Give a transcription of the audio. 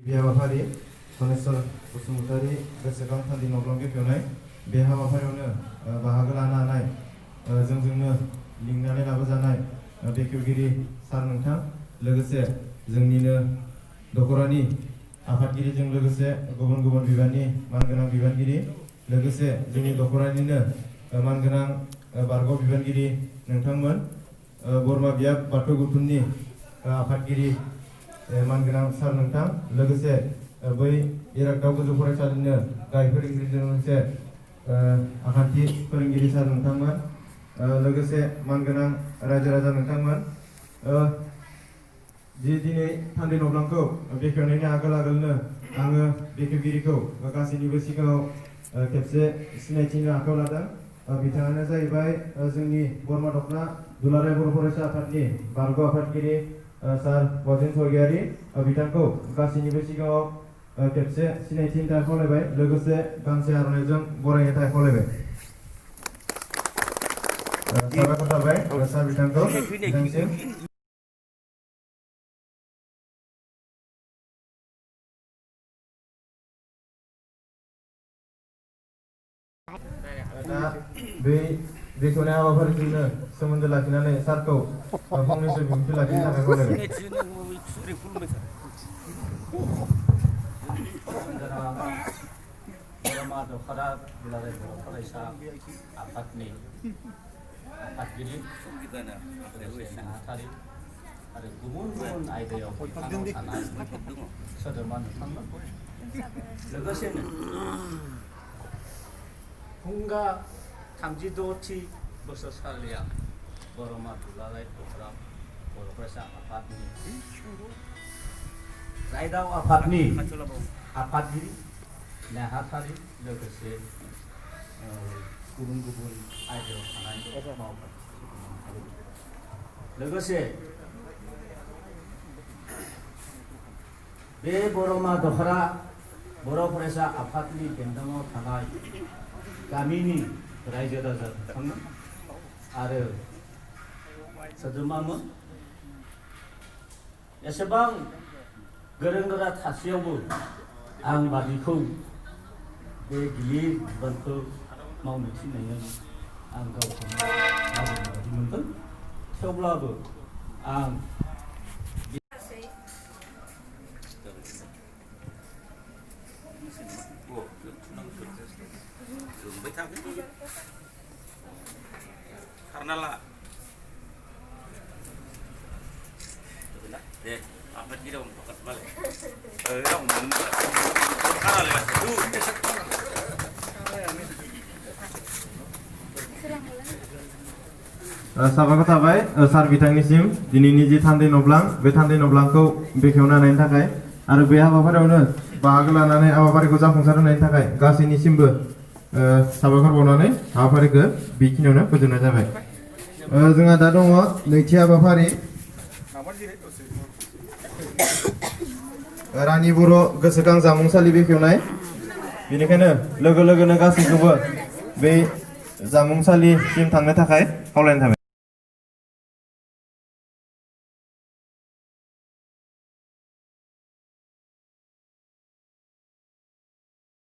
बे हाबाफारि धनेश्वर बसुमतारी गोसोखां थान्दै नब्लं बेखेवनाय बे हाबाफारियावनो बाहागो लानो हानाय जोंजोंनो लिंनानै लाबोजानाय बेखेवगिरि सार नोंथां लोगोसे जोंनिनो दखरानि आफादगिरिजों लोगोसे गुबुन गुबुन बिबाननि मानगोनां बिबानगिरि लोगोसे जोंनि दखरानिनो मानगोनां बारग' बिबानगिरि नोंथांमोन बोरमा बियाब बाथौ गौथुमनि आफादगिरि मानगोनां सार नोंथां लोगोसे बै इरागदाव गोजौ फरायसालिनो गाहाय फोरोंगिरिजों लोगोसे आखान्थि फोरोंगिरि सार नोंथांमोन लोगोसे मानगोनां रायजो राजा नोंथांमोन जि दिनै थान्दै नब्लांखौ बेखेवनायनि आगोलनो आङो बेखेवगिरिखौ गासैनिबो सिगाङाव खेबसे सिनायथिनो आखायाव लादों बिथाङानो जाहैबाय जोंनि बोरमा दखना दुलाराय बर' फरायसा आफादनि बारग' आफादगिरि सार बजेन स्वर्गियारि बिथांखौ गासैनिबो सिगाङाव खेबसे सिनायथिनि थाखाय खावलायबाय लोगोसे गांसे आर'नाइजों बरायनो थाखाय खावलायबाय साबायखर थाबाय सार बिथांखौ बिथांसिम दा बे बेखेवनाय हाबाफारिजोंनो सोमोन्दो लाखिनानै सारखौ फंनैसो बिबुंथि लाखिनो थाखाय खावलायबाय बोरमा दखना दुलाराय बर' फरायसा आफादनि आफादगिरि नेहाथारि आरो गुबुन गुबुन आयदायाव थानाय सोद्रोमा नोंथांमोन लोगोसेनो हुंगा 36थि बोसोरसालिया बोरमा दुलाराय दखना बर' फरायसा आफादनि रायदाव आफादनि आफादगिरि नेहाथारि लोगोसे गुबुन गुबुन आयदायाव थानाय मावफारि लोगोसे बे बोरमा दखना बर' फरायसा आफादनि बेन्दोङाव थानाय गामिनि रायजो राजा बिथांमोन आरो सोद्रोमामोन एसेबां गोरों गोरा थासेयावबो आं बादिखौ बे गिलिर बिबानखौ मावनो थिननायजों आं गावखौनो मावनो बादि मोनदों थेवब्लाबो आं karena lah deh apa kita mau pakai balik orang bener karena lewat साबायखर थाबाय सार बिथांनिसिम दिनैनि जि थान्दै नब्लां बे थान्दै नब्लांखौ बेखेवना होनायनि थाखाय आरो बे हाबाफारियावनो बाहागो लानानै हाबाफारिखौ जाफुंसार होनायनि थाखाय गासैनिसिमबो साबायखर बावनानै हाबाफारिखौ बेखिनियावनो फोजोबनाय जाबाय जोंहा दा दङ नैथि हाबाफारि रानि बर' गोसोखां जामुंसालि बेखेवनाय बेनिखायनो लोगो लोगोनो गासैखौबो बे जामुंसालिसिम थांनो थाखाय खावलायनाय थाबाय